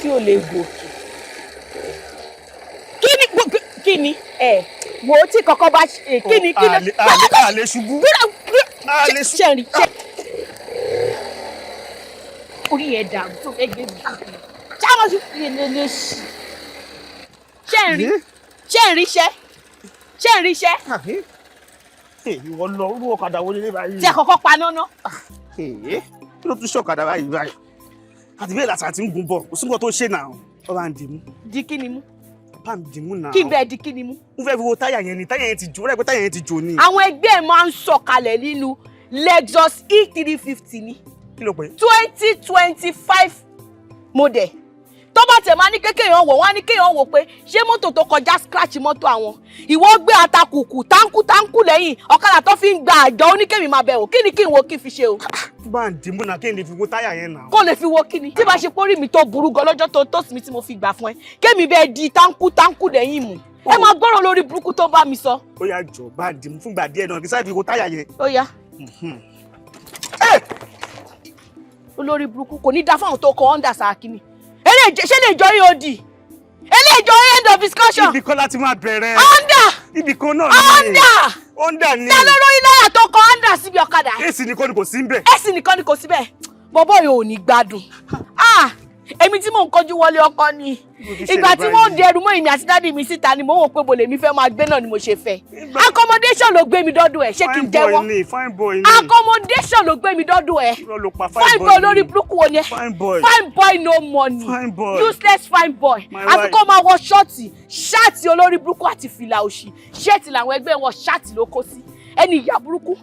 Tí ò lè gòkè. Kí ni kí ni ẹ wò ó tí kọ́kọ́ bá ṣe kí ni kí ni? A lè ṣubú. A lè ṣubú. Ṣe rí ṣe orí ẹ̀ dàrú tó fẹ́ gbé mi ṣáwọn ṣe lè lè ṣì ṣe ń rí, ṣe ń ríṣẹ́, ṣe ń ríṣẹ́. Ìwọ lọ orú ọ̀kadà wo nílé báyìí? Tí ẹ kọ́kọ́ paná ná. Kí ló tún ṣe ọ̀kadà báyìí báyìí? Àti bẹ́ẹ̀ làtà àti ń gun bọ̀, kò sí nǹkan tó ṣe náà. Ó bá ń dìmú. Di kí ni mú? Bá ń dìmú náà. Kí n bẹ́ẹ̀ di kí ni mú? Mo fẹ́ fi wo táyà yẹn ni, táyà yẹn ti jò, ó rẹ̀ pé táyà yẹn ti jò ni. Àwọn ẹgbẹ́ ẹ̀ máa ń sọ̀kalẹ̀ nínú Lexus E350 ni. Kí ló pé? 2025 model. Tó bá tẹ̀ máa ní kéèyàn wò, wọ́n á ní kéèyàn wò pé ṣé mọ́tò tó kọjá scratch mọ́tò àwọn. Ìwọ gbé atakùkù táǹkù táǹkù lẹ́yìn ọ̀kadà tó fi ń gba àjọ oníkèmí máa bẹ̀ wò. Kí ni kí n wo, kí n fi ṣe o? Bá ń dìmú náà kí n lè fi wo táyà yẹn náà. Kó lè fi wo kí ni? Tí bá ṣe pórí mi tó burú gan lọ́jọ́ tó tó sì mi tí mo fi gbà fún ẹ kémi bẹ́ẹ̀ di táǹkù táǹkù lẹ́yìn mú, ẹ máa gbọ́rọ̀ lórí burúkú tó bá mi sọ. Ó yá, jọ, bá ń dìmú fúngbà díẹ̀ náà kí sáà fi wo táyà yẹn. Ó yá, olórí burúkú, kò ní dá fáwọn tó kọ ọ́ndà sàkínì. Ṣé lè jọ EOD eléyìí jọ? End of discussion. Ibi kan láti máa bẹ̀rẹ̀. Under. Ibi kan náà ni. Under. Under ni. Ta ló ròyìn láyà tó kọ under síbi ọ̀kadà? Èsì nìkan ni kò sí ń bẹ̀. Èsì nìkan ni kò síbẹ̀. Bọ́bọ́ yóò ní gbádùn. Ah, èmi tí mò ń kọjú wọlé ọkọ ni. Ìgbà tí wọ́n dẹrù mọ́ èmi àti daddy mi síta ni mò ń wò pé bo lèmi fẹ́ máa gbé náà ni mo ṣe fẹ́. Accommodation ló gbé mi dọ́dọ̀ ẹ̀. Ṣé kí n jẹ́wọ́? Fine boy ni, fine boy ni. Accommodation ló gbé mi dọ́dọ̀ ẹ̀. Irọ́ ló pa. Fine boy lórí burúkú wo ni ẹ? Fine boy. Fine boy no money. Fine boy. Useless fine boy. My Àfi wife. kó máa wọ ṣọ́ọ̀tì ṣáàtì olórí burúkú àti fìlà òṣì. Ṣẹ́ẹ̀tì làwọn ẹgbẹ́ wọ, ṣáàtì ló kó sí ẹni ìyá burúkú.